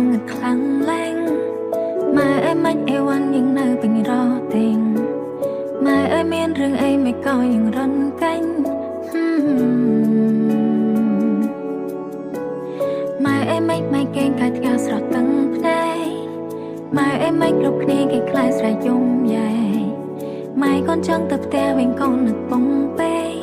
ងឹតខ្លាំងឡើងម៉ែអើយមិនអីវ៉ាន់យើងនៅពេញរទេងម៉ែអើយមានរឿងអីមិនក៏យើងរន់កាញ់ហឹមម៉ែអើយមិនម៉ែគេងកាយថ្ងៃស្រស់តឹងភ្នែកម៉ែអើយមិនគ្រប់គ្នាគេខ្លាចស្រែកយំយ៉ែម៉ែកូនចង់ទៅផ្ទះវិញកូននឹកពងពេក។